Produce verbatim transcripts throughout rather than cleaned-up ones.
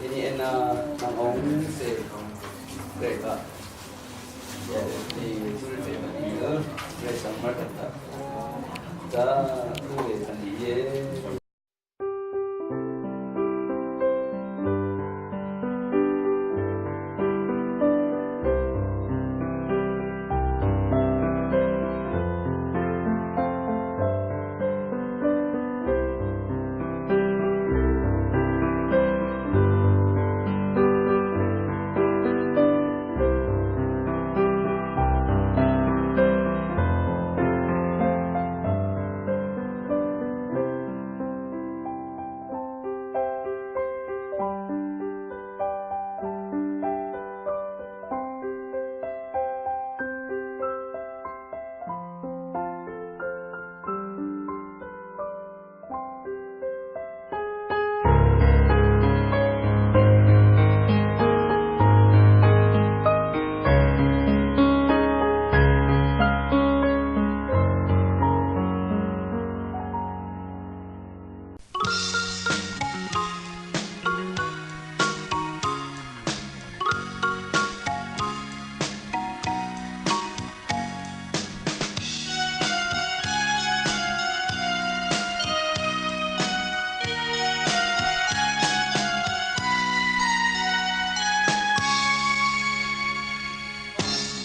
Ini ena nang ong se kong reka. Ya, di sul se kong reka. Reka markata. Ta tu reka ni ye.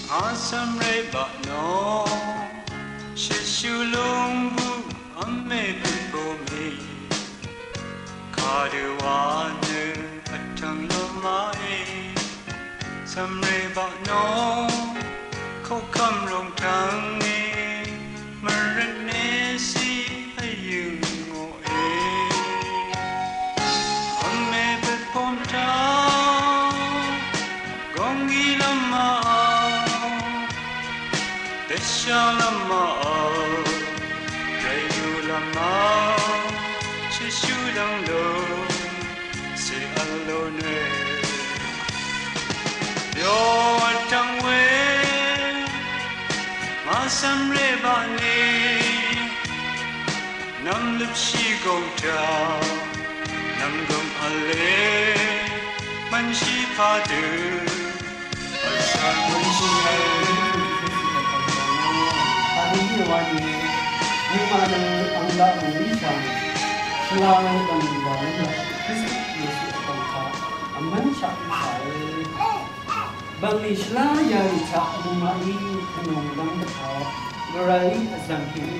Asam re ba no, shishu lungbu ame pumbo me. Kadø wa nø vtvng lvmaqe, cv̀mrè baq nò koqkv̀m ròngtvng e, mvrøtne si vyø̀ng ngòe. Vme bvpom taq gòngí lvmaqò, dvsha lvmaqò, rèyù lvmaqò, shvshu dv̀ng lò, cè vl lò nwe. Byo vtvng we, màcv̀mrè baq ni, nv̀mløpshì gòngtaq, nv̀mgø̀m v̄le, mvnshì padø, vsv̀r mvnshì v̄le. Padø yí wa ni, nøngmaq nø ang laq mø̀í shv̀ng, shvla nø dv̀ng dv̀ng nø Kristu Yesu vtvng taq, vmv́n shaq mvshàe. Bv̀nlì shvlá yarì taq nøngmaqí vnùng dv́ng dvpvt gvray vzv̀ng kèní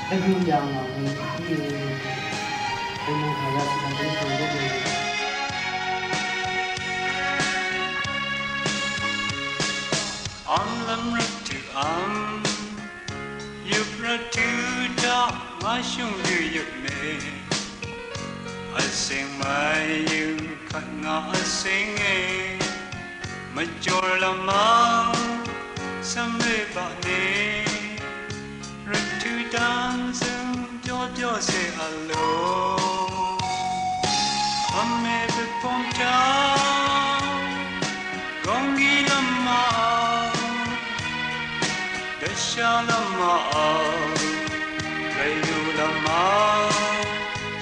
dvgø yà ngà we íe. Dvnøng kàyà svng dv́ng dv́ng dv́ng. Vmlv́m rvtø̀ vm, yøp rvtø̀ taq ngà shø̀ng dø yøp mè. Vsing mvyøng kvt ngà vsing e. Mvjor lvmvng cv̀mrè baq ni, rvtø̀ dv́ngzø̀ng byo byo cè vl lò. Vme bvpom taq gòngí lvmaqò, dvsha lvmaqò, rèyù lvmaqò,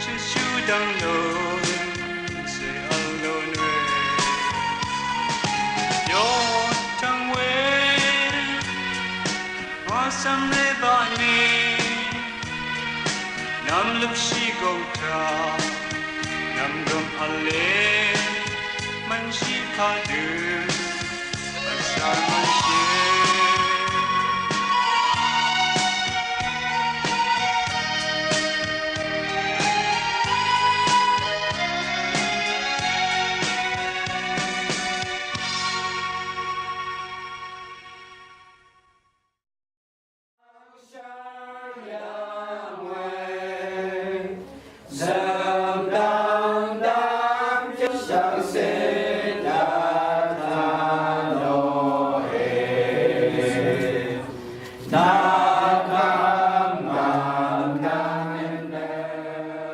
shvshu dv̀ng lò, cè vl lò nwe. Byo vtvng we, màcv̀mrè baq ni, nv̀mløpshì gòngtaq, nv̀mgø̀m v̄le, mvnshì padø, vsv̀r mvnshì.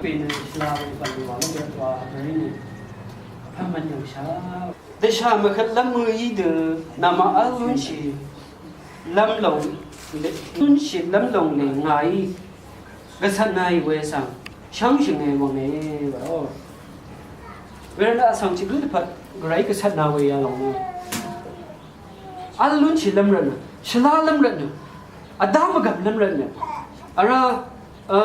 Pè nø shvla we pv̀n wa lv́m rvt wa Màrí nø pv́n mvn yv̀ngshà. Dvshà mvhøt lv́m mø í dø namaq v́l lúnshì lv́m lòng, lúnshì lv́m lòng nì ngàí gvcvtnàì we svng shv́ngshø̀nge wv̀nge wa ó. Wervt nø vsvng chigǿ dvpvt gvray gvcvtnà we yalòng nø v́l lúnshì lv́m rvtnø, shvlá lv́m rvtnø, vdá mvgv̀m lv́m rvtnø, vrá, e,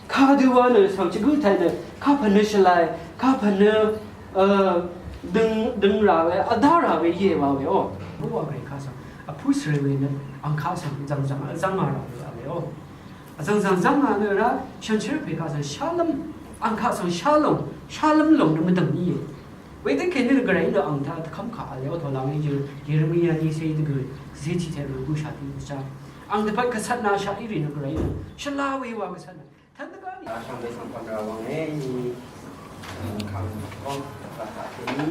kadø wa nø svng chigǿ taq nø, kapv̀n nø shvlá, kapv̀n nø, e, døng, døng rà we, vdá rà we íe wa we ó. Bǿwà gvray kaq svng vpú svre we nø, ang kaq svng zv̀ngzv̀ng, zv́ngà rà we wa we ó. Vzv̀ngzv̀ng zv́ngà nø vrá, shànshér pè kaq svng shálv́m, ang kaq svng shálòng, shálv́m lòng nø mvdv̀ng íe. Wedø kèní nø gvray nø ang taq dvkv́m kaq vl e ó, tòlv̀ng í jø, Yeremiya ní cé dvgø̀, zí tiqtaq rø gø shà tiq dvchá. Ang dvpvt gvcvtnà shaq í rì nø gvray nø shvlá we wa gvcvtnà. Tv́n dvgá nì. Shvngbe svng pv̀n rà wv̀nge í, kàng ó, rvtaq kèní,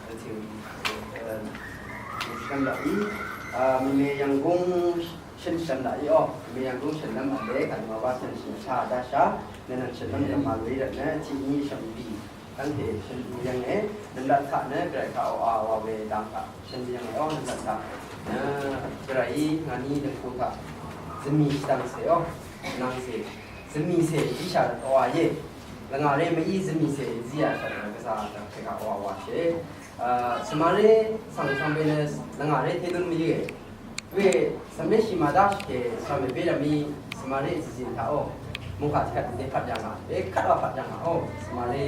rvtìng, e, shvngbe í, a, mèmè yv̀nggúng shø̀n shv̀n laq í ó, mèmè yv̀nggúng shø̀n lv́m vl e, kàng wa ba shø̀n shø̀n shà dashà, nø nvn shø̀n lv́m yv̀ng màlú í rvtnø, tiq ní shv̀ng bì. Dv́ngte shø̀n bì yv̀nge, nv̀mlat taq nø gvray kaq oqà wa we dang taq shø̀n bì yv̀nge ó, nv̀mlat taq nø gvray ngàní dvpù taq zvmì shvdv̀ngcè ó, nvngcè, zvmìcè zíshà oqà íe. Lvngà ré mv-í zvmìcè zíyà shvdv̀ng gvzà dv́ngte kaq oqà wàshè. Svmaré svng shvngbe nø lvngà ré tedún mvyǿe. We svmaré shì màdá shvke svng mèbé rvmí svmaré zìzìn taq ó. Mungkà tiqkvt dvdé pvt yà ngà. Bekvt wa pvt yà ngà ó. Svmaré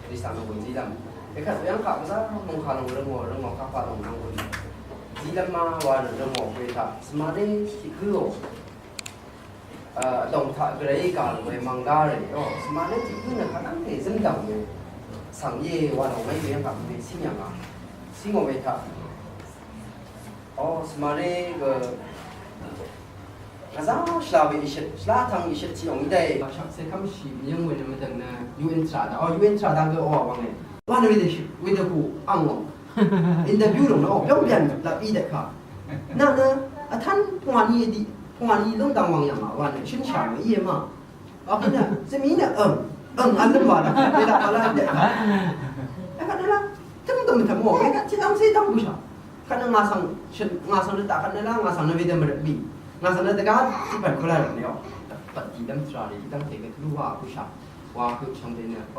rì svng nònggùn zílv́m. Bekvt we yv́ng kaq gvzá mungkà lòng røngò røngò kapà lòng nònggùn zílv́m má wa nø røngò we taq. Svmaré tiq gǿò. Vdòng taq gvray gà lòe mv̀nggá rì ó, svmaré tiq gǿ nø kaq nv́ngte zǿmdv̀ng we svng íe wa lòng mv́y we yv́ng kaq mvme cíng yà ngà. Cíng ò we taq. Ó, svmaré gø gvzá shvla we ìshøt, shvlá tvng ìshøt tiq òng í dèí. Shvkse kv́mshì mvyǿng we nø mvdv̀ng nø U N tvrà daq. Ó, U N tvrà daq gø ó wv̀nge. Wa nø we dø shì, we dø hù ang ò. Interview lòng nø ó, byóng byv̀n lap í dèkà. Nà nø, vtv́n pungwà ni dì, pungwà ni lúng dv̀ng wv̀ng yv̀ng à, wa nø shø̀n shà mø íe ma. Wa pø̄ nø, svmì nø, ø̀ng, ø̀ng vl lǿm wa nø, we daq wa lá dèkà. Èkvt nø lá, tǿm gø mvtv̀m mò, èkvt tiq dv́ngcé dv́ng bøshà. Kvt nø ngà svng, shø̀n, ngà svng nø taq kvt nø lá, ngà svng nø we dv̀m rvt bì. Ngà svng nø dvgá tiq pv̀n kula rvt nø ó. Pvt dì dv́m tvrà rì, dv́ngte gø tvlú wa bøshà. Wa høq shvngbe nø, ó,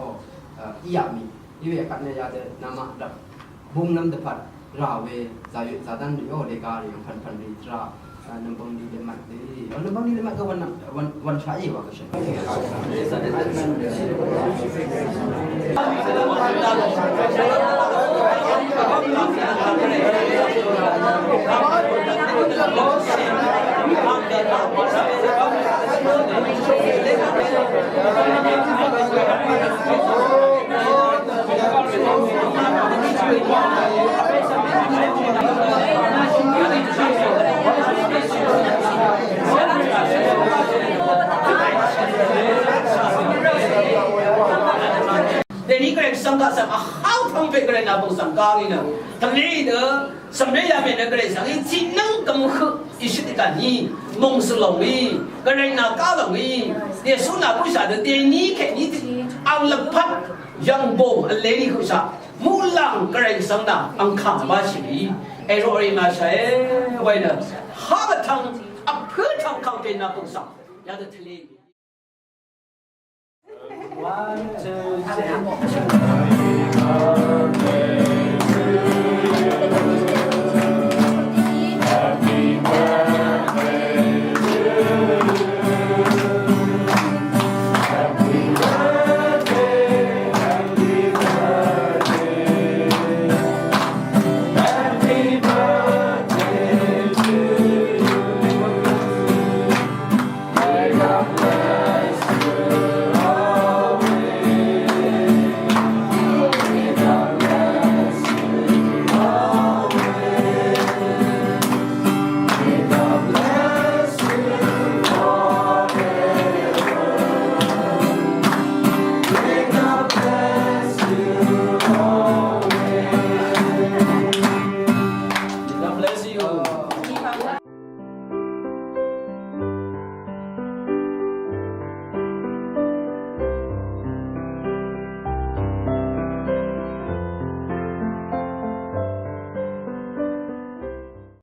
í yà mì. Iwe kvt nø yadø namaq dvp bungnvm dvpvt rà we zayø zadvn rì ó, lega rì yv̀ng pv̀npv̀n rì tvrà, a, nvmbøng rì lvmat rì. Ó, nvmbøng rì lvmat gø wvn, wvn, wvn shaq í wa gø shø̀n. Dèní Gvray svng kaq svng vháng tvng pè Gvray nà bø̀ng svng gá ngì nø tvlé nø svmré yà mè nø Gvray svng í tiq nǿng gvm høq ìshøt dvgv̀n í mòngsø̀ lòng í Gvray nà gá lòng í Yesu nà bǿshà dø dèní kèní ang lvpat yv̀ngbòng vlé ní høqshaq muqlàng Gvray svng nà ang kà báshì í èrò rì màshàe wáy nø há vtvng vpǿ tvng kàngpè nà bø̀ng svng yadø tvlé. One, two, three.